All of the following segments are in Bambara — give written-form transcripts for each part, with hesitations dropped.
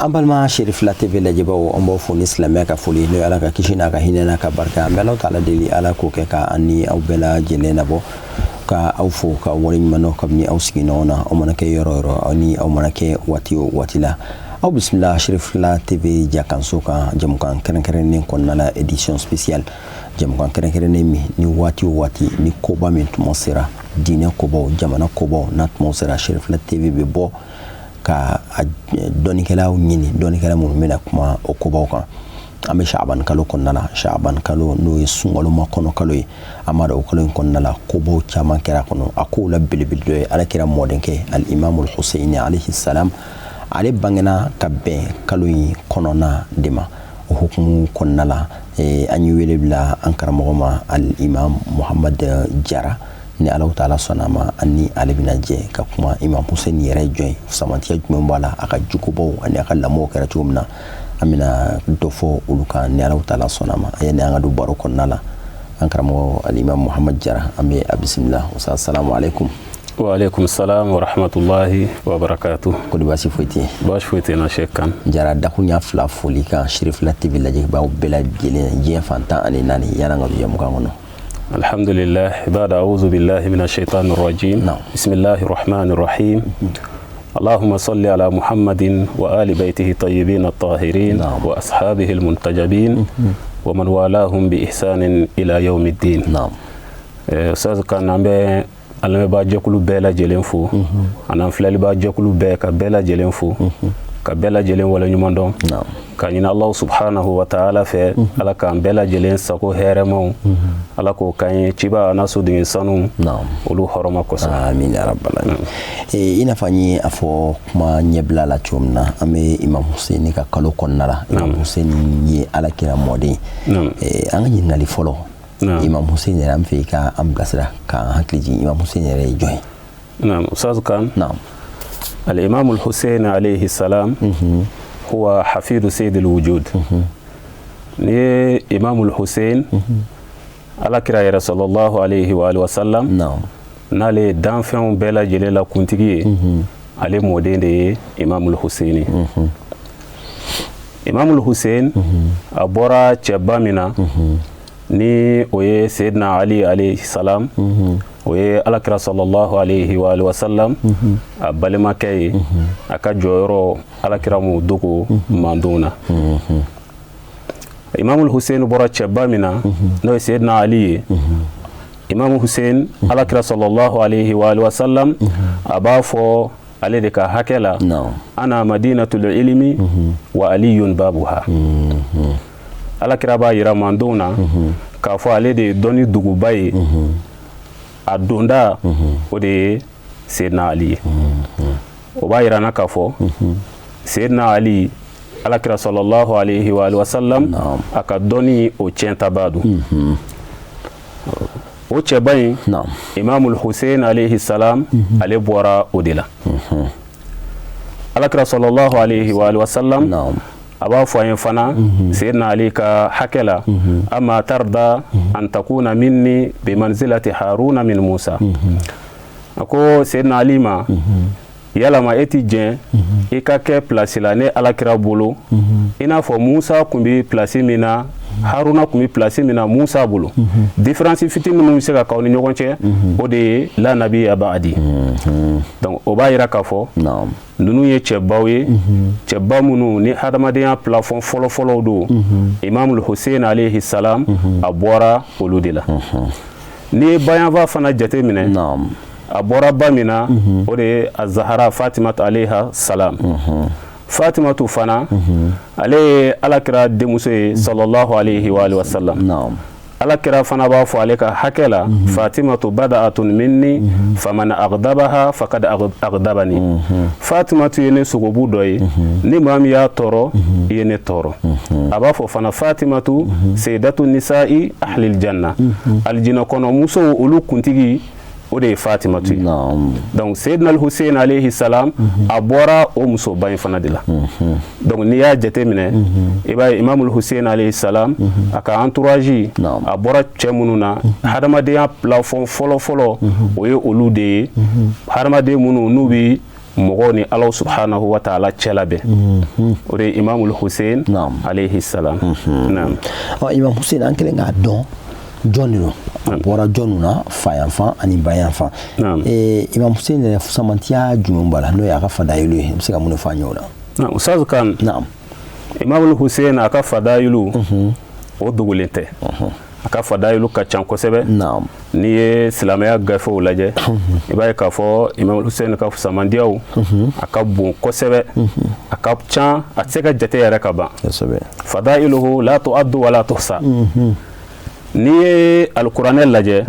An balima Cherifla TV lajɛbaw, an b'aw fo ni silamɛya ka foli, n'o ye Ala ka kisi n'a ka hinɛ n'a ka barika. An bɛ Alahu taala deli, Ala k'o kɛ ka an ni aw bɛɛ lajɛlen nabɔ, ka aw fo ka waleɲuman dɔn kabini aw sigiɲɔgɔn na, aw mana kɛ yɔrɔ o yɔrɔ, aw ni aw mana kɛ waati o waati la. Aw bisimila Cherifla TV jakanso kan, jamukan kɛrɛnkɛrɛnnen kɔnɔna la, édition spéciale, jamukan kɛrɛnkɛrɛnnen min ni waati o waati ni koba min tuma sera, diinɛ kobaw, jamana kobaw n'a tuma sera, Cherifla TV bɛ bɔ ka dɔnnikɛlaw ɲini, dɔnnikɛla minnu bɛna kuma o kobaw kan. An bɛ Shaban kalo kɔnɔna la, Shaban kalo n'o ye sunkalo makɔnɔ kalo ye. An b'a dɔn o kalo in kɔnɔna la, kobaw caman kɛra kɔnɔ. A kow la belebele dɔ ye Alakira mɔdenkɛ al-Imamul Hussein alayhi salam, ale bangena ka bɛn kalo in kɔnɔna de ma. O hukumu kɔnɔna la, an ye wele bila an karamɔgɔ ma, al-Imam Muhammad Jara. Ni Alahu taala sɔnna ma, an ni ale bɛna jɛ ka kuma Imam Hussein yɛrɛ jɔn ye, samantiya jumɛn b'a la, a ka jogobaw ani a ka lamɔw kɛra cogo min na, an bɛna dɔ fɔ olu kan ni Alahu taala sɔnna ma. Yanni an ka don baro kɔnɔna la, an karamɔgɔ al-Imam Muhammad Jara, an bɛ a bisimila. Assalamu alaikum. Wa alaikum salam wa rahmatullahi wa barakatuh. Ko di, baasi foyi tɛ yen? Baasi foyi tɛ na, Cheikh Kan. Jara, dakunya fila foli kan Cherifla TV lajɛbaaw bɛɛ lajɛlen, diɲɛ fan 14, yan'an ka don jamukan kɔnɔ. Alhamdulillah, بعد أعوذ بالله من الشيطان الرجيم. نعم. بسم الله الرحمن الرحيم. اللهم صل على محمد وآل بيته الطيبين الطاهرين وأصحابه المنتجبين ومن والاهم بإحسان إلى يوم الدين. Ustaz Kan, an bɛ an lamɛnbaa jɛkulu bɛɛ lajɛlen fo, ani an filɛlibaa jɛkulu bɛɛ, ka bɛɛ lajɛlen fo, ka bɛɛ lajɛlen waleɲuman dɔn, ka ɲini Allahu subhanahu wa ta'ala fɛ, Ala k'an bɛɛ lajɛlen sago hɛrɛmaw, Ala k'o k'an ye ciba a n'a soden sanu olu hɔrɔma kosɔn. Amin ya rabbal alamin. I n'a fɔ an ye a fɔ kuma ɲɛbila la cogo min na, an bɛ Imam Hussein ka kalo kɔnɔna la. Imam Hussein ye Ala kira mɔden. An ka ɲininkali fɔlɔ, Imam Hussein yɛrɛ, an fɛ i ka an bilasira k'an hakili jigin, Imam Hussein yɛrɛ ye jɔn ye? Naam, Ustaz Kan. Naam. الإمام الحسين عليه السلام هو حفيد سيد الوجود. Ni Imam الحسين، Ala kira yɛrɛ sallallahu alayhi wa alihi wa sallam, n'ale ye danfɛnw bɛɛ lajɛlen la kuntigi ye, ale mɔden de ye Imam الحسين. Imam الحسين a bɔra cɛba min na, ni o ye Seydina Ali alayhi salam, o ye Alakira sallallahu alayhi wa alihi wa sallam a balimakɛ ye, a ka jɔyɔrɔ Alakira m'o dogo mandenw na. Imam Hussein bɔra cɛba min na, n'o ye Seydina Ali ye, Imam Hussein, Alakira sallallahu alayhi wa alihi wa sallam a b'a fɔ ale de ka hakɛ la: "Ana madinatul ilmi wa aliyun babuha." Alakira b'a yira mandenw na k'a fɔ ale de ye dɔnni duguba ye, a donda o de ye Seydina Ali ye. O b'a yira n na k'a fɔ Seydina Ali, Alakira sallallahu alayhi wa alihi wa sallam a ka dɔnni o tiɲɛtaba don. O cɛba in, Imamul Hussein alayhi salam, ale bɔra o de la. Alakira sallallahu alayhi wa alihi wa sallam a b'a fɔ an ye fana Seydina Ali ka hakɛ la: "Ama tarda an takuna minni bimanzilati Haruna min Musa." A ko Seydina Ali ma: "Yalama e ti jɛn i ka kɛ pilasi la ne Alakira bolo i n'a fɔ Musa tun bɛ pilasi min na, Haruna tun bɛ pilasi min na Musa bolo? Différence fitinin minnu bɛ se ka k'aw ni ɲɔgɔn cɛ, o de ye la nabiya ba'di." Donc o b'a yira k'a fɔ ninnu ye cɛbaw ye, cɛba minnu ni hadamadenya plafond fɔlɔ-fɔlɔw don. Imamul Hussein alayhi salam a bɔra olu de la. N'i ye bayanfa fana jate minɛ, a bɔra ba min na, o de ye Azahara Fatimatu alayha salam. Fatimatu fana, ale ye Alakira denmuso ye sallallahu alayhi wa alihi wa sallam. Alakira fana b'a fɔ ale ka hakɛ la: "Fatimatu bada'atun minni, faman aghdabaha faqad aghdabani." Fatimatu ye ne sogobu dɔ ye, ni maa min y'a tɔɔrɔ, i ye ne tɔɔrɔ. A b'a fɔ fana: "Fatimatu sayyidatu nisa'i ahlil janna." Alijinɛ kɔnɔ musow olu kuntigi, o de ye Fatimatu ye. Donc Seydina Hussein alayhi salam a bɔra o musoba in fana de la. Donc n'i y'a jateminɛ, i b'a ye Imamul Hussein alayhi salam a ka entourage, a bɔra cɛ minnu na, hadamadenya plafond fɔlɔ-fɔlɔ, o ye olu de ye, hadamaden minnu n'u bi mɔgɔw ni Ala subhanahu wa ta'ala cɛ labɛn. O de ye Imamul Hussein alayhi salam. Naam. Ɔ, Imam Hussein, an kɛlen k'a dɔn jɔn de don, a bɔra jɔnw na, fa yanfan ani ba yanfan, Imam Hussein yɛrɛ, fusamantiya jumɛn b'a la, n'o ye a ka fadayilu ye? I bɛ se ka mun de fɔ an ye o la? Ustaz Kan. Naam. Imamul Hussein, a ka fadayilu, o dogolen tɛ. A ka fadayilu ka ca kosɛbɛ. N'i ye silamɛya gafew lajɛ, i b'a ye k'a fɔ Imam Hussein ka fusamandiyaw a ka bon kosɛbɛ, a ka ca, a tɛ se ka jate yɛrɛ ka ban. Fadailuhu la tu'addu wa la tuhsa. N'i ye alikuranɛ lajɛ,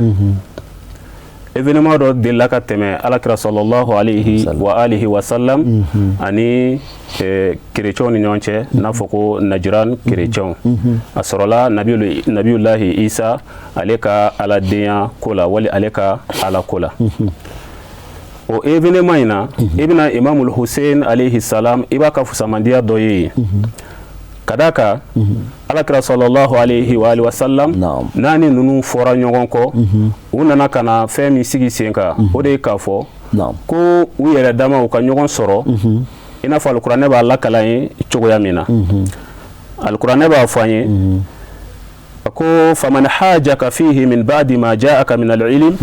événement dɔ delila ka tɛmɛ Alakira sallallahu alayhi wa alihi wa sallam ani kerecɛnw ni ɲɔgɔn cɛ, n'a fɔ ko Najiran kerecɛnw. A sɔrɔla Nabiyulahi Isa ale ka aladenya ko la, wali ale ka ala ko la. O événement in na, i bɛna Imamul Hussein alayhi salam, i b'a ka fusamandiya dɔ ye yen, ka d'a kan Alakira sallallahu alayhi wa alihi wa sallam n'a ni ninnu fɔra ɲɔgɔn kɔ, u nana ka na fɛn min sigi sen kan, o de ye k'a fɔ ko u yɛrɛ dama u ka ɲɔgɔn sɔrɔ, i n'a fɔ alikuranɛ b'a lakala ye cogoya min na. Alikuranɛ b'a fɔ an ye a ko: faman hajaka fihi min ba'di ma ja'aka min al-ilm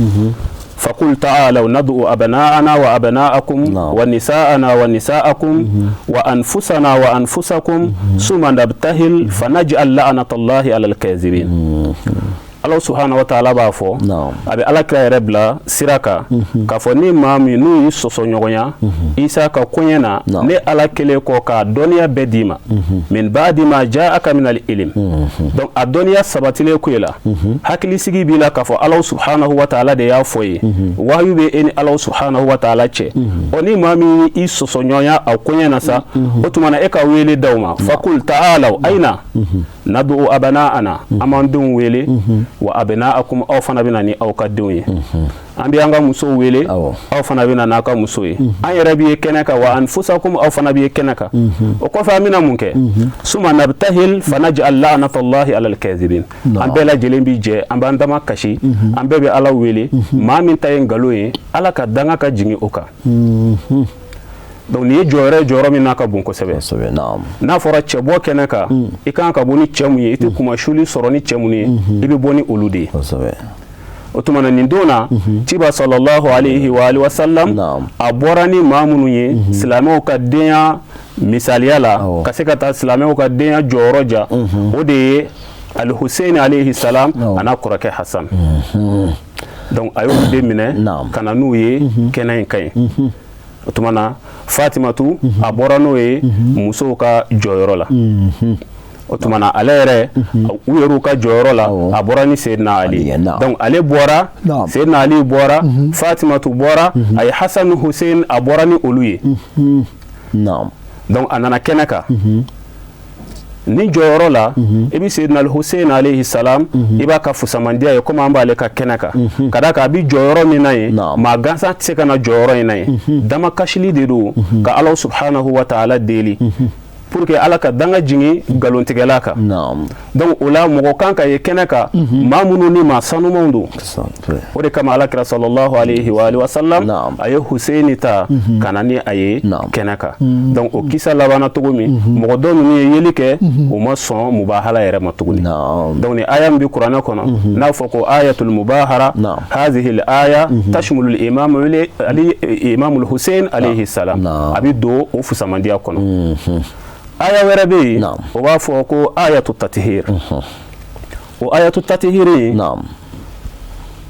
faqul ta'alaw nad'u abna'ana wa abna'akum wa nisa'ana wa nisa'akum wa anfusana wa anfusakum summa nabtahil fanaj'al la'natallahi 'alal kadhibin. Ala subhanahu wa ta'ala b'a fɔ, a bɛ Ala kira yɛrɛ bila sira kan k'a fɔ ni maa min n'u y'i sɔsɔ ɲɔgɔnya Isa ka koɲɛ na, ne Ala kelen kɔ k'a dɔnniya bɛɛ d'i ma, min ba'di ma ja'aka min al-ilm, donc a dɔnniya sabatilen ko e la, hakilisigi b'i la k'a fɔ Ala subhanahu wa ta'ala de y'a fɔ ye, wahayu bɛ e ni Ala subhanahu wa ta'ala cɛ. Ɔ, ni maa min y'i sɔsɔ ɲɔgɔnya a koɲɛ na sa, o tuma na e ka wele d'aw ma: faqul ta'alaw ayna nad'u abna'ana, an b'an denw wele, wa abna'akum, aw fana bɛ na ni aw ka denw ye, an bɛ an ka musow wele, aw fana bɛ na n'aw ka muso ye, an yɛrɛ bɛ ye kɛnɛ kan, wa anfusakum, aw fana bɛ ye kɛnɛ kan. O kɔfɛ, an bɛna mun kɛ? Suma nabtahil fanaj'al la'natallahi 'alal kadhibin. An bɛɛ lajɛlen bi jɛ, an b'an dama kasi, an bɛɛ bɛ Ala wele, maa min ta ye nkalon ye, Ala ka danga ka jigin o kan. Donc nin ye jɔyɔrɔ ye, jɔyɔrɔ min n'a ka bon kosɛbɛ. N'a fɔra cɛ bɔ kɛnɛ kan, i kan ka bɔ ni cɛ mun ye, i tɛ kumasuli sɔrɔ ni cɛ mun ye, i bɛ bɔ ni olu de ye. O tuma na, nin don na, ciba sallallahu alayhi wa alihi wa sallam a bɔra ni maa minnu ye silamɛw ka denya misaliya la, ka se ka taa silamɛw ka denya jɔyɔrɔ ja, o de ye Al-Hussein alayhi salam a n'a kɔrɔkɛ Hassan. Donc a y'olu de minɛ ka na n'u ye kɛnɛ in kan ye. O tuma na, Fatimatu, a bɔra n'o ye musow ka jɔyɔrɔ la. O tuma na, ale yɛrɛ, u yɛrɛw ka jɔyɔrɔ la, a bɔra ni Seydina Ali. Donc ale bɔra, Seydina Ali bɔra, Fatimatu bɔra, a ye Hassan, Hussein, a bɔra ni olu ye. Donc a nana kɛnɛ kan ni jɔyɔrɔ la, i bɛ Seydina Hussein alayhi salam, i b'a ka fusamandiya ye, komi an b'ale ka kɛnɛ kan, ka d'a kan a bɛ jɔyɔrɔ min na yen, maa gansan tɛ se ka na jɔyɔrɔ in na yen. Damakasili de don ka Ala subhanahu wa ta'ala deli pour que Ala ka danga jigin nkalontigɛla kan. Donc o la, mɔgɔ kan ka ye kɛnɛ kan, maa minnu ni maa sanumanw don. O de kama Ala kira sallallahu alayhi wa alihi wa sallam a ye Huseini ta ka na ni a ye kɛnɛ kan. Donc o kisa labanna cogo min, mɔgɔ dɔ ninnu ye yeli kɛ, u ma sɔn mubahala yɛrɛ ma tuguni. Donc ni aya min bɛ kuranɛ kɔnɔ n'a fɔ ko ayatul mubahara, hazihi al-aya tashmulu al-imam Ali, imam al-Hussein alayhi salam, a bɛ don o fusamandiya kɔnɔ. Aya wɛrɛ bɛ yen, o b'a fɔ ko ayatu tatihir. O ayatu tatihiri,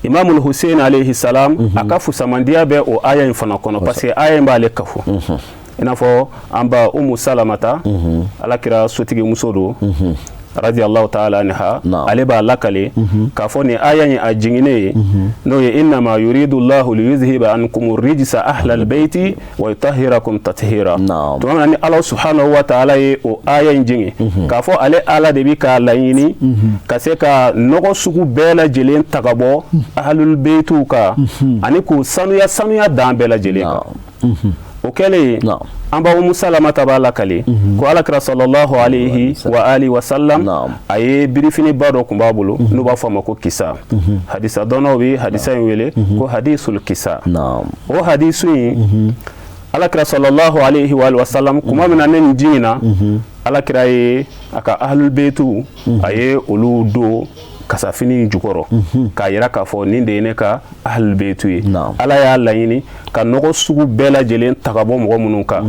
Imam Hussein alayhi salam a ka fusamandiya bɛ o aya in fana kɔnɔ, parce que aya in b'ale kafo. I n'a fɔ an ba Umu Salamata, Ala kira sotigi muso don, radiyallahu ta'ala anha, ale b'a lakale k'a fɔ nin aya in a jiginnen ye, n'o ye innama yuridu Allahu liyuzhiba ankum rijsa ahlal bayti wa yutahhirakum tathira. Tuma min na ni Ala subhanahu wa ta'ala ye o aya in jigin k'a fɔ ale Ala de bi k'a laɲini ka se ka nɔgɔ sugu bɛɛ lajɛlen ta ka bɔ ahlul baytiw kan ani k'u sanuya, sanuya dan bɛɛ lajɛlen kan. O kɛlen, an ba Umu Salamata b'a lakale ko Alakira sallallahu alayhi wa alihi wa sallam a ye birifiniba dɔ tun b'a bolo, n'u b'a fɔ a ma ko kisa. Hadisa dɔnnaw bɛ hadisa in wele ko hadisul kisa. O hadisu in Alakira sallallahu alayhi wa sallam, kuma min na ne nin jiginna, Alakira ye a ka ahlul beytu, a ye olu don kasafini jukɔrɔ k'a yira k'a fɔ nin de ye ne ka ahlul beytu ye. Ala y'a laɲini ka nɔgɔ sugu bɛɛ lajɛlen ta ka bɔ mɔgɔ minnu kan,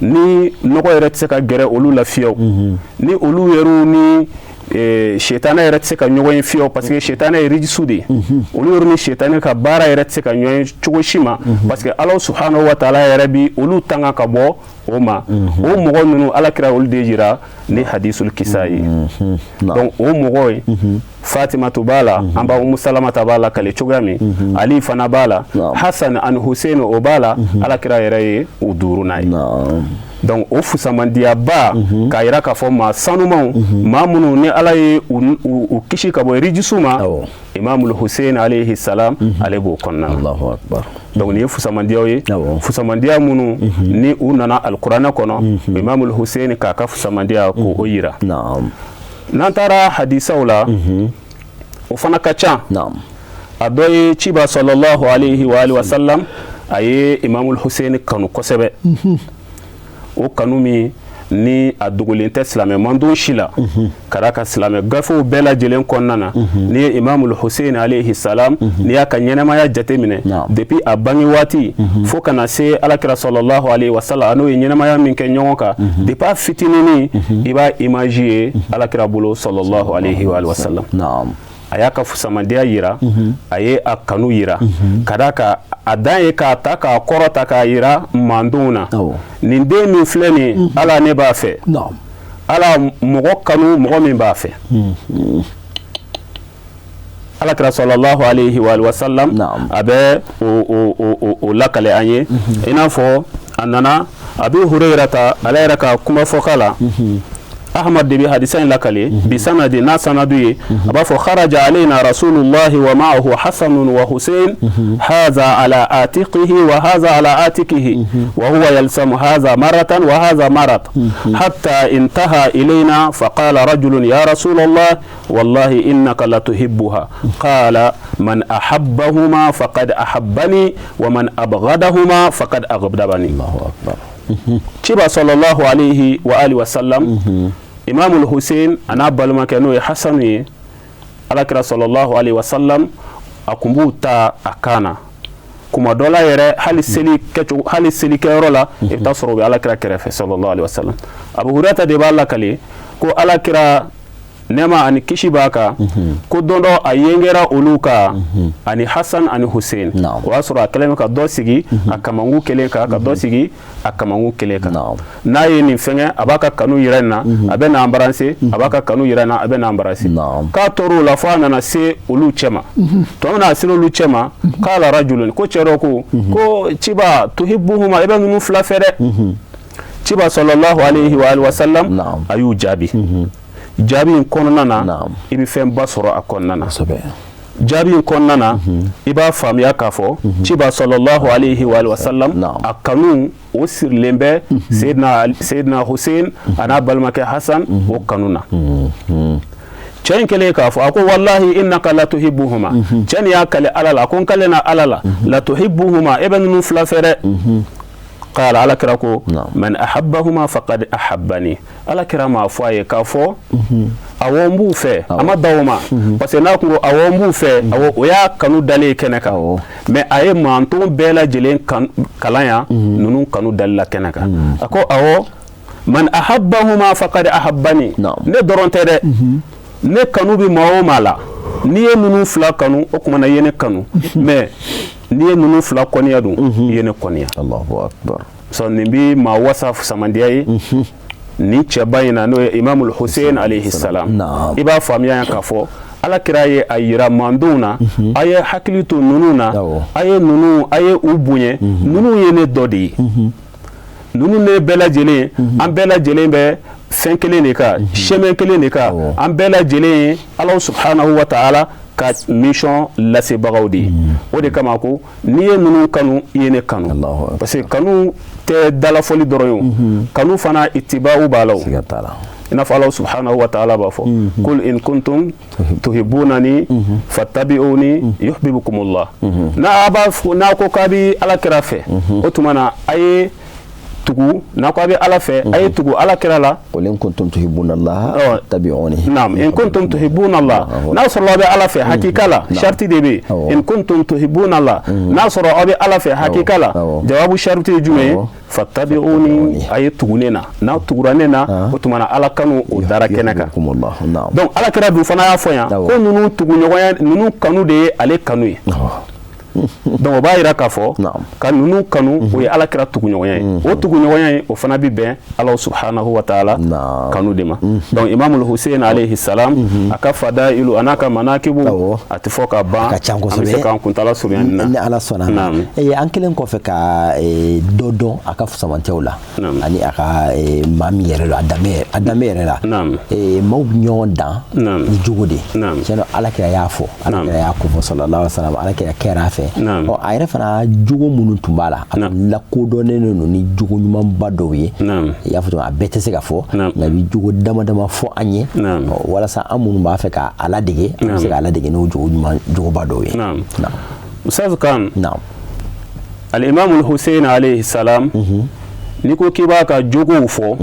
ni nɔgɔ yɛrɛ tɛ se ka gɛrɛ olu la fiyewu, ni olu yɛrɛw ni setanɛ yɛrɛ tɛ se ka ɲɔgɔn ye fiyewu, parce que setanɛ ye rijisu de ye. Olu yɛrɛ ni setanɛ ka baara yɛrɛ tɛ se ka ɲɔgɔn ye cogo si ma, parce que Ala subhanahu wa taala yɛrɛ bi olu tanga ka bɔ o ma. O mɔgɔ ninnu, Ala kira olu de jira ni hadisul kisa ye. Donc o mɔgɔ ye, Fatimatu b'a la, an ba Umu Salamata b'a la kale cogoya min, Ali fana b'a la, Hasan ani Hussein o b'a la. Ala kira yɛrɛ ye o duurunan ye. Donc o fusamandiyaba k'a yira k'a fɔ maa sanumanw, maa minnu ni Ala ye u kisi ka bɔ rijisu ma, Imamul Hussein alayhi salam, ale b'o kɔnɔna na. Allahu akbar. Donc nin ye fusamandiyaw ye, fusamandiya minnu ni u nana alikuranɛ kɔnɔ, Imamul Hussein k'a ka fusamandiya k'o yira. N'an taara hadisaw la, o fana ka ca. A dɔ ye ciba sallallahu alayhi wa alihi wa sallam, a ye Imamul Hussein kanu kosɛbɛ. O kanu min ni a dogolen tɛ silamɛ mandon si la, ka d'a kan silamɛ gafew bɛɛ lajɛlen kɔnɔna na, n'i ye Imamul Hussein alayhi salam, n'i y'a ka ɲɛnamaya jateminɛ depuis a bange waati fo ka na se Alakira sallallahu alayhi wa sallam, n'o ye ɲɛnamaya min kɛ ɲɔgɔn kan depuis a fitininin, i b'a image ye Alakira bolo sallallahu alayhi wa sallam. A y'a ka fusamandiya yira, a ye a kanu yira, ka d'a kan a dan ye k'a ta k'a kɔrɔta k'a yira mandenw na: nin den min filɛ nin ye, Ala ne b'a fɛ, Ala mɔgɔ kanu mɔgɔ min b'a fɛ. Alakira sallallahu alayhi wa sallam a bɛ o lakale an ye, i n'a fɔ a nana Abi Hurayrata, ale yɛrɛ ka kuma fɔka la, Ahmad de bɛ hadisa in lakale bi sanadi n'a sanadu ye. A b'a fɔ: kharaja alayna rasulullahi wa ma'ahu hasanun wa husain, haza ala atiqihi wa haza ala atiqihi, wa huwa yalsamu haza maratan wa haza marat, hatta intaha ilayna, faqala rajulun: ya rasulallah, wallahi innaka latuhibbuha. Qala: man ahabbahuma faqad ahabbani, wa man abghadahuma faqad aghdabani. Allahu akbar. Ciba sallallahu alayhi wa alihi wa sallam, Imamul Hussein a n'a balimakɛ n'o ye Hasanu ye, Alakira sallallahu alayhi wa sallam a kun b'u ta a kan na. Kuma dɔ la yɛrɛ, hali seli kɛcogo, hali selikɛyɔrɔ la, i bɛ taa sɔrɔ u bɛ Alakira kɛrɛfɛ sallallahu alayhi wa sallam. Abu Hurairata de b'a lakale ko Alakira, nɛɛma ani kisi b'a kan, ko don dɔ a yengera olu kan ani Hasan ani Hussein. O y'a sɔrɔ a kɛlen bɛ ka dɔ sigi a kamankun kelen kan, ka dɔ sigi a kamankun kelen kan. N'a ye nin fɛngɛ, a b'a ka kanu yira nin na, a bɛ na embrasser, a b'a ka kanu yira nin na, a bɛ na embrasser. K'a tor'o la fo a nana se olu cɛma. Tuma min na a sera olu cɛma, qala rajulun, ko cɛ dɔ ko ciba: tuhibbuhuma, i bɛ ninnu fila fɛ dɛ. Ciba sallallahu alayhi wa alihi wa sallam a y'u jaabi. Jaabi in kɔnɔna na, i bɛ fɛnba sɔrɔ a kɔnɔna na. Jaabi in kɔnɔna na, i b'a faamuya k'a fɔ ciba sallallahu alayhi wa sallam a kanu o sirilen bɛ Seydina Hussein a n'a balimakɛ Hasan o kanu na. Cɛ in kɛlen k'a fɔ, a ko: wallahi innaka latuhibbuhuma. Cɛ nin y'a kale Ala la, a ko: n kale na Ala la, latuhibbuhuma, e bɛ ninnu fila fɛ dɛ. Qala, Ala kira ko: man ahabbahuma faqad ahabbani. Ala kira m'a fɔ a ye k'a fɔ awɔ n b'u fɛ, a ma da o ma, parce que n'a kun ko awɔ n b'u fɛ, awɔ o y'a kanu dalen ye kɛnɛ kan. Mais a ye manton bɛɛ lajɛlen kalan yan ninnu kanu dali la kɛnɛ kan. A ko: awɔ, man ahabbahuma faqad ahabbani, ne dɔrɔn tɛ dɛ, ne kanu bɛ maa o maa la, n'i ye ninnu fila kanu, o tuma na i ye ne kanu, mais n'i ye ninnu fila kɔniya dun, i ye ne kɔniya. Allahu akbar. Sɔn nin bi maa wasa fusamandiya ye nin cɛba in na, n'o ye Imamul Hussein alayhi salam. I b'a faamuya yan k'a fɔ Ala kira ye a yira mandenw na: a ye hakili to ninnu na, a ye ninnu, a ye u bonya, ninnu ye ne dɔ de ye, ninnu ne bɛɛ lajɛlen, an bɛɛ lajɛlen bɛ fɛn kelen de kan, chemin kelen de kan, an bɛɛ lajɛlen ye Ala subhanahu wa ta'ala ka mission lasebagaw de ye. O de kama ko n'i ye ninnu kanu, i ye ne kanu, parce que kanu tɛ dalafɔli dɔrɔn ye, o kanu fana itibaaw b'a la. O I n'a fɔ Ala subhanahu wa ta'ala b'a fɔ kul in kuntum tuhibbunani fattabi'uni yuhibbukumullah. N'a b'a fɔ, n'a ko k'a bɛ Ala kira fɛ, o tuma na a ye tugu, n'a ko a bɛ Ala fɛ, a ye tugu Ala kira la. Qul in kuntum tuhibbuna Allah fattabi'uni. Naam, in kuntum tuhibbuna Allah, n'a sɔrɔ aw bɛ Ala fɛ hakika la, sharti de bɛ yen. In kuntum tuhibbuna Allah, n'a sɔrɔ aw bɛ Ala fɛ hakika la, jawabu sharti ye jumɛn ye? Fattabi'uni, a ye tugu ne na. N'a tugura ne na, o tuma na Ala kanu o dara kɛnɛ kan. Donc Ala kira dun fana y'a fɔ yan ko ninnu tuguɲɔgɔnya, ninnu kanu de ye ale kanu ye. Donc o b'a jira k'a fɔ ka ninnu kanu, o ye Ala kira tuguɲɔgɔnya ye. O tuguɲɔgɔnya ye, o fana bɛ bɛn Ala subhanahu wa ta'ala kanu de ma. Donc Imamul Hussein alayhi salam, a ka fadailu a n'a ka manakibu, a tɛ fɔ ka ban. A ka ca An bɛ kosɛbɛ. se k'an kuntala surunya nin na. Ni Ala sɔnna. An kɛlen kɔfɛ ka dɔ dɔn a ka fusamantiyaw la ani a ka maa min yɛrɛ don, a danbe yɛrɛ la, maaw bɛ ɲɔgɔn dan ni jogo de ye. Tiɲɛ don, Ala kira y'a fɔ, Ala kira y'a ko fɔ sallallahu alaihi wa sallam, Ala kira kɛra a fɛ. Ɔ, a yɛrɛ fana, jogo minnu tun b'a la, a tun lakodɔnnen don ni jogo ɲumanba dɔw ye. I y'a fɔ cogo min, a bɛɛ tɛ se ka fɔ, nka i bɛ jogo dama dama fɔ an ye, ɔ, walasa an minnu b'a fɛ ka a ladege, an bɛ se k'a ladege n'o jogo ɲuman, jogoba dɔw ye. Ustaz Kan, Al-Imam Hussein alayhi salam, n'i ko k'i b'a ka jogow fɔ,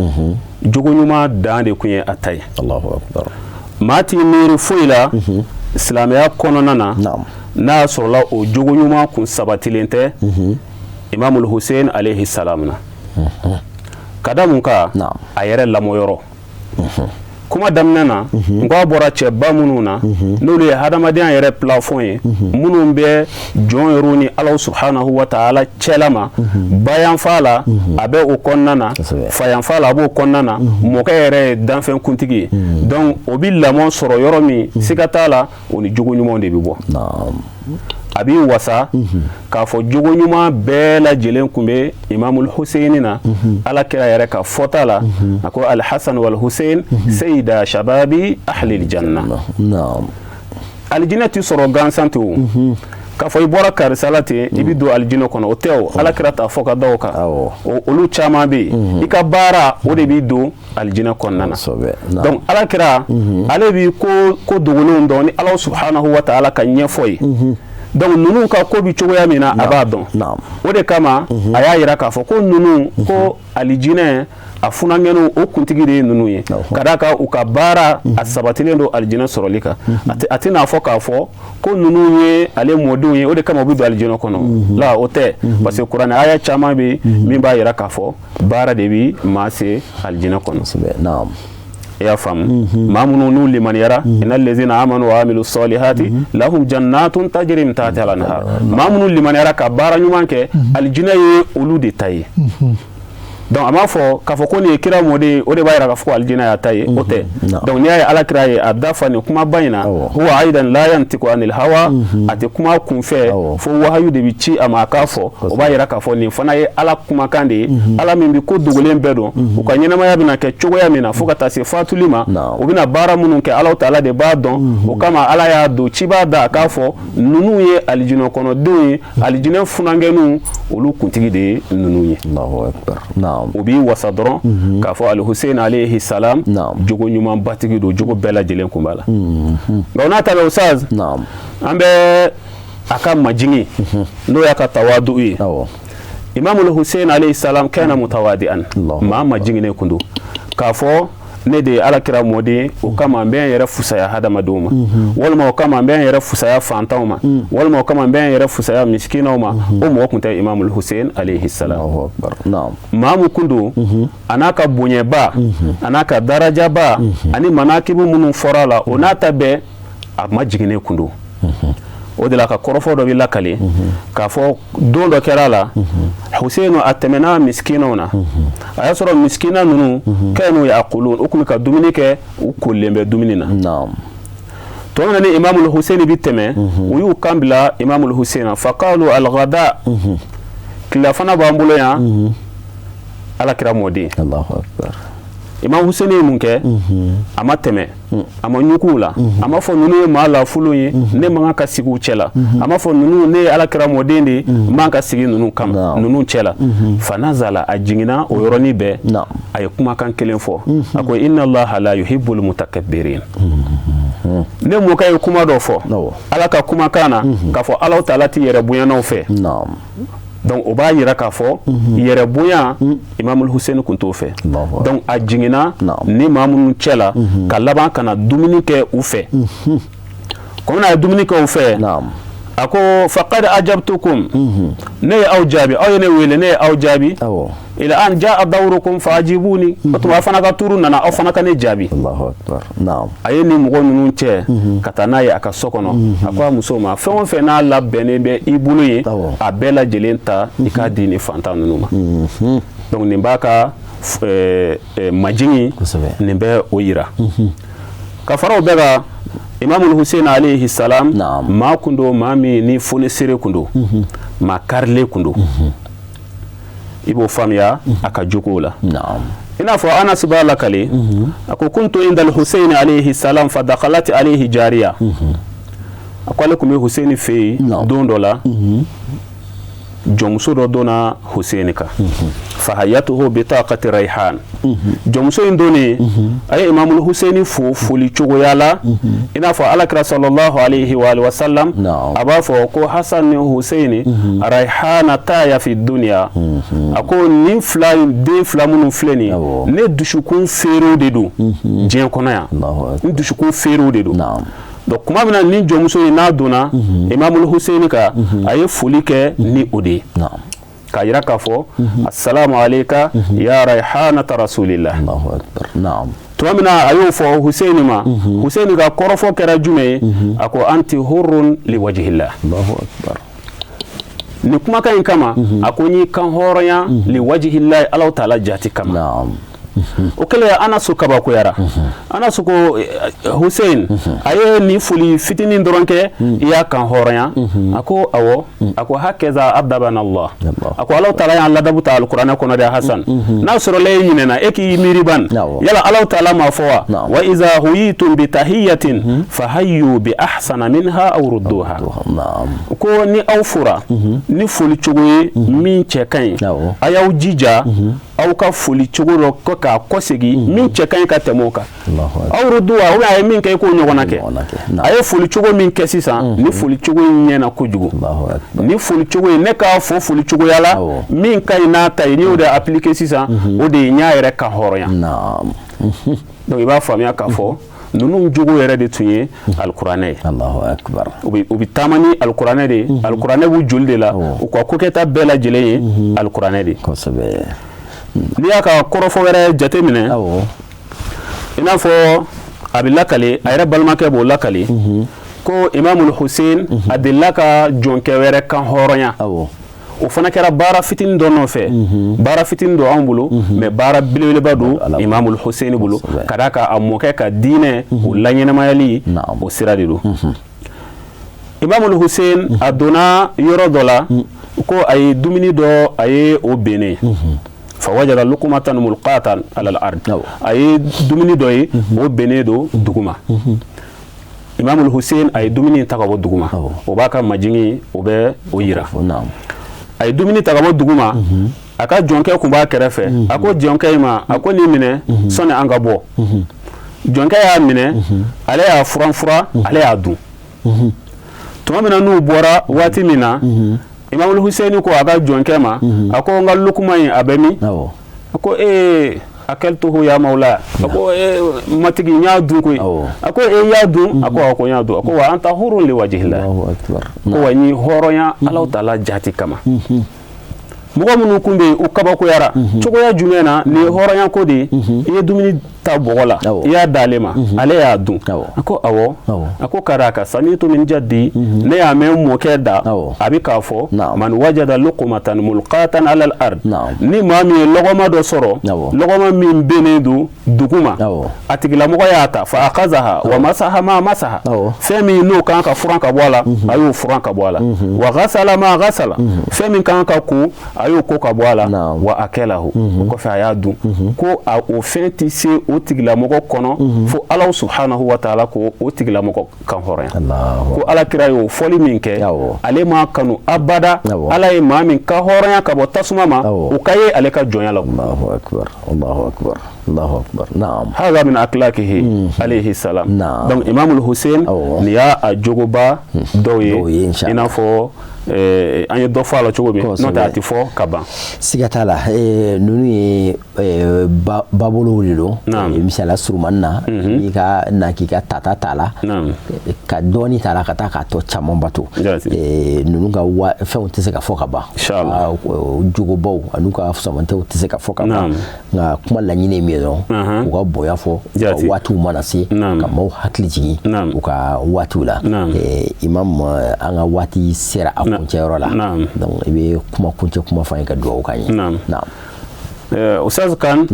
jogo ɲuman dan de tun ye a ta ye. Allahu akbar. Maa t'i miiri foyi la silamɛya kɔnɔna na n'a y'a sɔrɔla o jogo ɲuman kun sabatilen tɛ Imamul Hussein alayhi salam na. Ka da mun kan? A yɛrɛ lamɔyɔrɔ. Kuma daminɛ na, n ko a bɔra cɛba minnu na, n'olu ye hadamadenya yɛrɛ plafond ye, minnu bɛ jɔn yɛrɛw ni Ala subhanahu wa ta'ala cɛla ma, bayanfa la a bɛ o kɔnɔna na, fayanfa la a b'o kɔnɔna na, mɔkɛ yɛrɛ ye danfɛn kuntigi ye. Donc o bɛ lamɔ sɔrɔ yɔrɔ min, siga t'a la, o ni jogo ɲumanw de bɛ bɔ. A b'i wasa k'a fɔ jogo ɲuman bɛɛ lajɛlen tun bɛ Imamul Hussein na. Ala kira yɛrɛ ka fɔta la, a ko Alhasan wal Hussein seyida shababi ahlil janna. Alijinɛ tɛ sɔrɔ gansan tɛ o, k'a fɔ i bɔra karisa la ten, i bɛ don alijinɛ kɔnɔ, o tɛ o. Ala kira t'a fɔ ka da o kan. Olu caman bɛ yen, i ka baara o de b'i don alijinɛ kɔnɔna na. Donc Ala kira, ale b'i ko dogolenw dɔn ni Ala subhanahu wa ta'ala ka ɲɛfɔ ye. Donc ninnu ka ko bɛ cogoya min na, a b'a dɔn. O de kama a y'a jira k'a fɔ ko ninnu ko alijinɛ a funankɛninw, o kuntigi de ye ninnu ye, ka d'a kan u ka baara a sabatilen don alijinɛ sɔrɔli kan. A tɛna fɔ k'a fɔ ko ninnu ye ale mɔdenw ye, o de kama u bɛ don alijinɛ kɔnɔ la, o tɛ, parce que kuranɛ aya caman bɛ min b'a jira k'a fɔ baara de bɛ maa se alijinɛ kɔnɔ. I y'a faamu? Maa minnu n'u limaniyara, inna lezina amanu wa amilu salihati lahum jannatun tajri min tahtiha al-anhar. Maa minnu limaniyara ka baara ɲuman kɛ, alijinɛ ye olu de ta ye. Donc a m'a fɔ k'a fɔ ko nin ye kira mɔden ye, o de b'a jira k'a fɔ ko alijinɛ y'a ta ye, o tɛ. Donc n'i y'a ye Ala kira ye a da fa nin kumaba in na, huwa aidan la yantiku anil hawa, a tɛ kuma kunfɛ fo wahayu de bɛ ci a ma a k'a fɔ. O b'a jira k'a fɔ nin fana ye Ala kumakan de ye, Ala min bɛ ko dogolen bɛɛ dɔn. U ka ɲɛnamaya bɛna kɛ cogoya min na fo ka taa se fatuli ma, u bɛna baara minnu kɛ, Ala taala de b'a dɔn. O kama Ala y'a don cibaa da a k'a fɔ ninnu ye alijinɛ kɔnɔdenw ye, alijinɛ funankɛninw, olu kuntigi de ye ninnu ye. O b'i wasa dɔrɔn k'a fɔ Alhusein alayhi salam, jogo ɲuman batigi don, jogo bɛɛ lajɛlen kun b'a la. Nka o n'a ta bɛɛ, Ustaz, an bɛ a ka majigin, n'o y'a ka tawadu ye. Imamul Hussein alayhi salam kana mutawadi'an, maa majiginnen kun don k'a fɔ ne de ye Ala kira mɔden, o kama n bɛ n yɛrɛ fusaya hadamadenw ma, walima o kama n bɛ n yɛrɛ fusaya fantanw ma, walima o kama n bɛ n yɛrɛ fusaya misikinaw ma. O mɔgɔ tun tɛ Imamul Hussein alayhi salam. Maa mun kun don, a n'a ka bonyɛba, a n'a ka darajaba, ani manakibu minnu fɔra a la, o n'a ta bɛɛ, a ma jiginnen kun don. O de la ka kɔrɔfɔ dɔ bɛ lakale k'a fɔ don dɔ kɛra a la, Hussein a tɛmɛna misikinaw na, a y'a sɔrɔ misikina ninnu kanu yaqulun, u tun bɛ ka dumuni kɛ, u kolilen bɛ dumuni na. Tuma min na ni Imamul Hussein bɛ tɛmɛ, u y'u kan bila Imamul Hussein na, faqalu al-ghada, tilafana b'an bolo yan, Ala kira mɔden. Allahu akbar. Imam Hussein ye mun kɛ? A ma tɛmɛ, a ma ɲugu u la, a ma fɔ ninnu ye maa lafulu ye, ne man kan ka sigi u cɛ la, a ma fɔ ninnu, ne ye Alakira mɔden de ye, n man ka sigi ninnu kama, ninnu cɛ la. Fanazala, a jiginna o yɔrɔnin bɛɛ, a ye kumakan kelen fɔ, a ko: inna Allaha la yuhibbul mutakabbirin. Ne mɔkɛ ye kuma dɔ fɔ Ala ka kumakan na k'a fɔ Ala taala tɛ yɛrɛ bonyanaw fɛ. Donc o b'a yira k'a fɔ yɛrɛ bonya, Imam Hussein kun t'o fɛ. Donc a jiginna ni maa minnu cɛ la, ka laban ka na dumuni kɛ u fɛ. Komi a ye dumuni kɛ u fɛ, a ko: faqad ajabtukum, ne ye aw jaabi, aw ye ne wele, ne ye aw jaabi. Ila an jaa dawrukum fa ajibuni, o tuma aw fana ka turu nana, aw fana ka ne jaabi. A ye nin mɔgɔ ninnu cɛ ka taa n'a ye a ka so kɔnɔ. A ko a muso ma: fɛn o fɛn n'a labɛnnen bɛ i bolo ye, a bɛɛ lajɛlen ta, i k'a di nin fantan ninnu ma. Donc nin b'a ka majigin, nin bɛ o yira. Ka fara o bɛɛ kan, Imam Hussein alayhi salam, maa kun don, maa min ni fonisere kun don, maa karilen kun don. I b'o faamuya a ka jogow la. I n'a fɔ Anas b'a lakale, a ko: kuntu inda al-Hussein alayhi salam fa dakhalat alayhi jariya. A ko ale tun bɛ Hussein fɛ yen don dɔ la, jɔnmuso dɔ donna Hussein kan. Fahayatuhu bitaqati rayhan. Jɔnmuso in donnen, a ye Imam Hussein fo foli cogoya la, i n'a fɔ Alakira sallallahu alayhi wa alihi wa sallam a b'a fɔ ko Hasan ni Hussein rayhana taya fi dunya. A ko nin fila den fila minnu filɛ nin ye, ne dusukun feerew de don diɲɛ kɔnɔ yan, n dusukun feerew de don. Donc kuma min na ni jɔnmuso in n'a donna Imam Hussein kan, a ye foli kɛ ni o de ye, k'a yira k'a fɔ: assalamu alayka ya rayhanata rasulillah. Tuma min na a y'o fɔ Hussein ma, Hussein ka kɔrɔfɔ kɛra jumɛn ye? A ko: anti hurrun li wajhillah. Nin kumakan in kama, a ko n y'i kan hɔrɔnya li wajhillah, Ala taala jati kama. O kɛlen, Anasu kabakoyara. Anasu ko: Hussein, a ye nin foli fitinin dɔrɔn kɛ, i y'a kan hɔrɔnya? A ko awɔ. A ko: hakaza adabana Allah. A ko Ala taala y'an ladabu ta alikuranɛ kɔnɔ dɛ. Hasan, n'a sɔrɔla e ɲinɛna, e k'i miiri ban, yala Ala taala m'a fɔ wa: wa iza huyitum bi tahiyatin fahayyu bi ahsana minha aw rudduha. Ko ni aw fora ni foli cogo ye min cɛ ka ɲi, a y'aw jija aw ka foli cogo dɔ ko k'a kɔsegin min cɛ ka ɲi ka tɛmɛ o kan, aw rudduha, ou bien a ye min kɛ, i k'o ɲɔgɔnna kɛ. A ye foli cogo min kɛ sisan, ni foli cogo in ɲɛna kojugu, ni foli cogo in, ne k'a fɔ foli cogoya la min ka ɲi n'a ta ye, n'i y'o de appliquer sisan, o de ye n y'a yɛrɛ kan hɔrɔnya. Donc i b'a faamuya k'a fɔ ninnu jogo yɛrɛ de tun ye alikuranɛ ye. U bɛ taama ni alikuranɛ de ye, alikuranɛ b'u joli de la, u ka kokɛta bɛɛ lajɛlen ye alikuranɛ de ye. N'i y'a ka kɔrɔfɔ wɛrɛ jateminɛ, i n'a fɔ a bɛ lakale, a yɛrɛ balimakɛ b'o lakale ko Imam Hussein a delila ka jɔnkɛ wɛrɛ kan hɔrɔnya. O fana kɛra baara fitinin dɔ nɔfɛ, baara fitinin dɔ anw bolo, mais baara belebeleba don Imam Hussein bolo, ka d'a kan a mɔkɛ ka diinɛ o laɲɛnamayali o sira de don. Imam Hussein a donna yɔrɔ dɔ la, ko a ye dumuni dɔ, a ye o bennen. Fawajada lukumatan mulqatan ala al-ard. A ye dumuni dɔ ye, o bennen don duguma. Imam Hussein a ye dumuni ta ka bɔ duguma, o b'a ka majigin, o bɛ o yira. A ye dumuni ta ka bɔ duguma, a ka jɔnkɛ kun b'a kɛrɛfɛ. A ko jɔnkɛ in ma, a ko nin minɛ sɔnni an ka bɔ. Jɔnkɛ y'a minɛ, ale y'a furan furan, ale y'a dun. Tuma min na n'u bɔra waati min na, Imam Hussein ko a ka jɔnkɛ ma, a ko n ka lukuma in, a bɛ min? A ko ee, akaltuhu ya mawla. A ko ee matigi, n y'a dun koyi. A ko e y'a dun? A ko awɔ, ko n y'a dun. A ko wa anta hurun li wajhillah. Ko wa n y'i hɔrɔnya Ala taala jati kama. Mɔgɔ minnu kun bɛ yen, u kabakoyara. Cogoya jumɛn na nin ye hɔrɔnya ko de ye? I ye dumuni ta bɔgɔ la i y'a d'ale ma, ale y'a dun. A ko awɔ. A ko ka d'a kan samitu min jaddi, ne y'a mɛn mɔkɛ da, a bɛ k'a fɔ man wajada luqmatan mulqatan ala al-ard, ni maa min ye lɔgɔma dɔ sɔrɔ, lɔgɔma min bennen don duguma, a tigilamɔgɔ y'a ta, fa akazaha wa masaha ma masaha, fɛn min n'o kan ka furan ka bɔ a la, a y'o furan ka bɔ a la, wa ghasala ma ghasala, fɛn min kan ka ko, a y'o ko ka bɔ a la, wa akalahu, o kɔfɛ a y'a dun, ko a o fɛn tɛ se o tigilamɔgɔ kɔnɔ fo Ala subhanahu wa ta'ala ko o tigilamɔgɔ kan hɔrɔnya. Ko Ala kira y'o fɔli min kɛ, ale m'a kanu abada, Ala ye maa min ka hɔrɔnya ka bɔ tasuma ma, o ka ye ale ka jɔnya la. Allahu akbar, Allahu akbar, Allahu akbar. Naam. Hadha min akhlaqihi alayhi salam. Donc Imam al-Hussein nin y'a a jogoba dɔw ye, i n'a fɔ an ye dɔ fɔ a la cogo min, n'o tɛ a tɛ fɔ ka ban. Siga t'a la, ninnu ye babolow de don. Misaliya surumani na, i ka na k'i ka tata t'a la, ka dɔɔni t'a la ka taa k'a tɔ caman bato. Ninnu ka fɛnw tɛ se ka fɔ ka ban, jogobaw an'u ka samantew tɛ se ka fɔ ka ban, nka kuma laɲini ye min ye dɔrɔn, u ka bonya fɔ, u ka waatiw mana se, ka maaw hakili jigin u ka waatiw la. Imam, an ka waati sera a kuncɛyɔrɔ la, donc i bɛ kuma kuncɛ kuma fɔ an ye ka dugawu k'an ye. Naam. Ustaz Kan,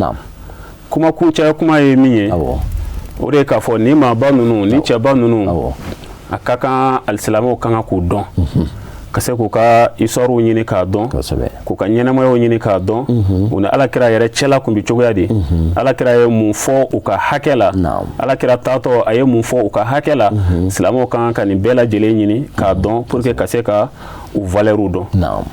kuma kuncɛ kuma ye min ye, o de ye k'a fɔ ni maaba ninnu, ni cɛba ninnu, a ka kan alisilamɛw kan k'u dɔn, ka se k'u ka histoire ɲini k'a dɔn, k'u ka ɲɛnamayaw ɲini k'a dɔn, u ni Alakira yɛrɛ cɛla kun bɛ cogoya di, Alakira ye mun fɔ u ka hakɛ la, Alakira taatɔ a ye mun fɔ u ka hakɛ la. Silamɛw kan ka nin bɛɛ lajɛlen ɲini k'a dɔn pour que ka se ka u valeur dɔn,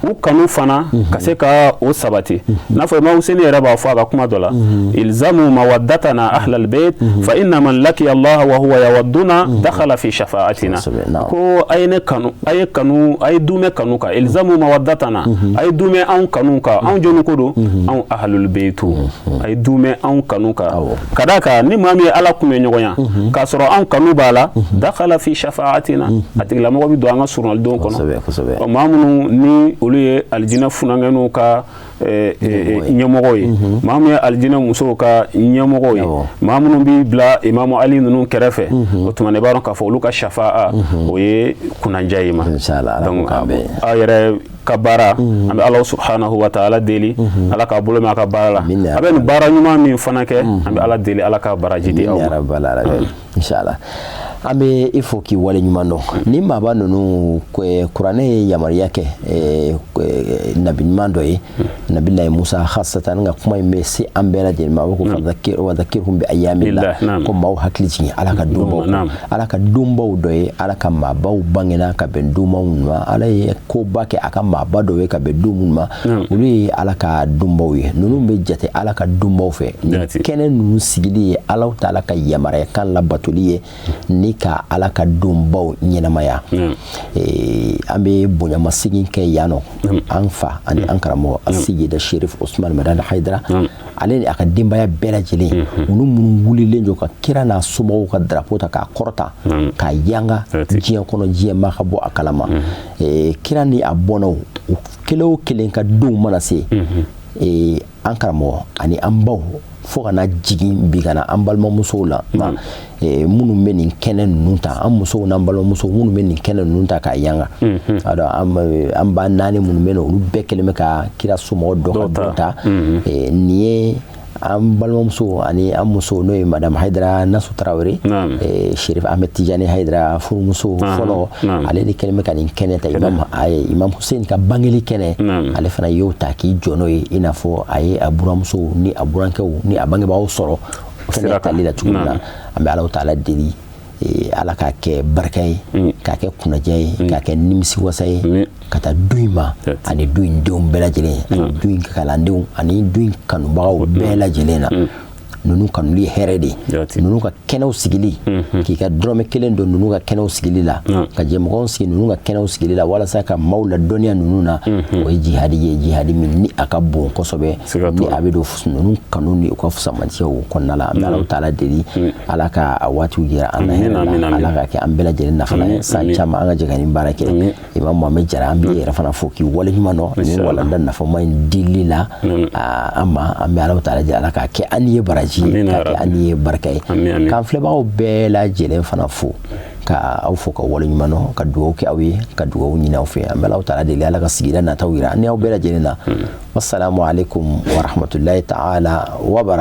u kanu fana ka se ka o sabati. N'a fɔ Imam Hussein yɛrɛ b'a fɔ a ka kuma dɔ la, ilzamu mawaddatana ahlal bayt fa inna man laqiya Allah wa huwa yawadduna dakhala fi shafa'atina. Ko a ye ne kanu, a ye kanu, a ye dumɛ kanu kan, ilzamu mawaddatana, a ye dumɛ anw kanu kan, anw jɔnni ko don, anw ahlul baytu, a ye dumɛ anw kanu kan, ka d'a kan ni maa min ye Ala kunbɛ ɲɔgɔnya k'a sɔrɔ anw kanu b'a la, dakhala fi shafa'atina, a tigilamɔgɔ bɛ don an ka surunalidon kɔnɔ. Maa minnu ni olu ye alijinɛ funankɛninw ka ɲɛmɔgɔ ye, maa min ye alijinɛ musow ka ɲɛmɔgɔ ye, maa minnu b'i bila Imamu Ali ninnu kɛrɛfɛ, o tuma na i b'a dɔn k'a fɔ olu ka shafa'a o ye kunnandiya ye ma. Donc aw yɛrɛ ka baara, an bɛ Ala subhanahu wa ta'ala deli, Ala k'a bolo mɛn a ka baara la, a bɛ nin baara ɲuman min fana kɛ, an bɛ Ala deli Ala k'a baraji di aw ma. Inshallah. An bɛ i fo k'i wale ɲuman dɔn. Ni maaba ninnu, kuranɛ ye yamaruya kɛ nabi ɲuman dɔ ye, nabilayi Musa khasatan, nka kuma in bɛ se an bɛɛ lajɛlen ma. A bɛ ko wadhakirhum bi ayyamillah, ko maaw hakili jigin Ala ka donbaw, Ala ka donbaw dɔ ye, Ala ka maabaw bangena ka bɛn donbaw minnu ma, Ala ye koba kɛ a ka maaba dɔw ye ka bɛn don minnu ma, olu ye Ala ka donbaw ye. Ninnu bɛ jate Ala ka donbaw fɛ. Kɛnɛ ninnu sigili ye Ala ta'ala ka yamaruya kan labatoli ye ni ka Ala ka donbaw ɲɛnamaya. An bɛ bonyamasegin kɛ yan nɔ, an fa ani an karamɔgɔ Asiyida Sherif Usman Madani Haidara, ale ni a ka denbaya bɛɛ lajɛlen, olu minnu wulilen jɔ ka kira n'a somɔgɔw ka drapeau ta k'a kɔrɔta k'a yanga diɲɛ kɔnɔ, diɲɛ ma ka bɔ a kalama. Kira ni a bɔnnaw, u kelen o kelen ka denw mana se, an karamɔgɔ ani an baw, fo ka na jigin bi ka na an balimamusow la, minnu bɛ nin kɛnɛ ninnu ta, an musow n'an balimamusow minnu bɛ nin kɛnɛ ninnu ta k'a yanga, an ba naani minnu bɛ yen, olu bɛɛ kɛlen bɛ ka kira somɔgɔ dɔ ka dɔ ta. Nin ye an balimamuso ani an muso, n'o ye Madame Haidara Nasu Tarawele, Sherif Ahmed Tijani Haidara furumuso fɔlɔ, ale de kɛlen bɛ ka nin kɛnɛ ta, Imam Hussein ka bangeli kɛnɛ, ale fana y'o ta k'i jɔ n'o ye, i n'a fɔ a ye a buramusow ni a burankɛw ni a bangebaaw sɔrɔ kɛnɛ tali la cogo min na. An bɛ Ala ta'ala deli, Ala k'a kɛ barika ye, k'a kɛ kunnadiya ye, k'a kɛ nimisiwasa ye, ka taa du in ma ani du in denw bɛɛ lajɛlen, ani du in kalandenw ani du in kanubagaw bɛɛ lajɛlen na. Ninnu kanuli ye hɛrɛ de ye. Ninnu ka kɛnɛw sigili, k'i ka dɔrɔmɛ kelen don ninnu ka kɛnɛw sigili la, ka jɛmɔgɔw sigi ninnu ka kɛnɛw sigili la, walasa ka maaw ladɔnniya ninnu na, o ye jihadi ye, jihadi min ni a ka bon kosɛbɛ, ni a bɛ don ninnu kanu ni u ka fusamantiyaw kɔnɔna la. An bɛ Ala ta'ala deli, Ala ka a waatiw jira an na hɛrɛ la, Ala ka kɛ an bɛɛ lajɛlen nafa la, san caman an ka jɛ ka nin baara kɛ. Imam Mohamed Jara, an b'i yɛrɛ fana fo k'i waleɲuman dɔn nin walanda nafama in dili la an ma. An bɛ Ala ta'ala deli, Ala k'a kɛ an ye baraji. baraji k'a kɛ an ni ye barika ye. K'an filɛbagaw bɛɛ lajɛlen fana fo, ka aw fo ka waleɲuman dɔn, ka dugawu kɛ aw ye, ka dugawu ɲini aw fɛ. An bɛ Alahu taala deli, Ala ka sigida nataw yira an ni aw bɛɛ lajɛlen na. Wassalamu alaikum warahmatullahi taala wabarakatuh.